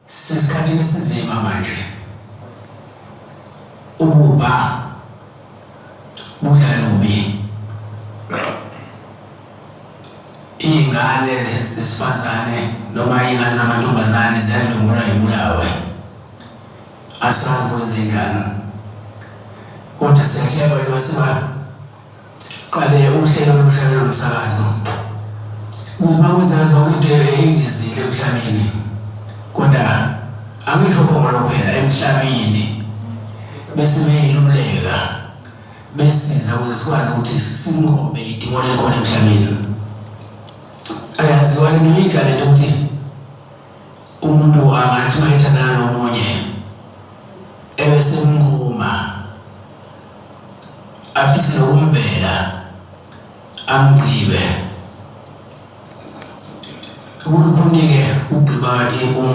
Sisesikhathini esinzima manje. Ububa budla lubi. Iy'ngane zesifazane noma iy'ngane zamantombazane ziyadlwengulwa zibulawe. Asazi kwenzenjani. Kodwa siyathemba njengoba sibaqale uhlelo olusha lolo msakazo. Uma kwenzeka zonke into engezinhle emhlabeni. Kodwa angisho Phongolo kuphela emhlabeni. Bese beyiluleka besiza ukuze sikwazi ukuthi sinqobe idimoni elikhona emhlabeni. Ayaziwa lento intsha lento ukuthi umuntu angathi uma ethandana nomunye ebesemnquma afise nokumbela amgqibe. Kulukhuni-ke ukugqiba umuntu.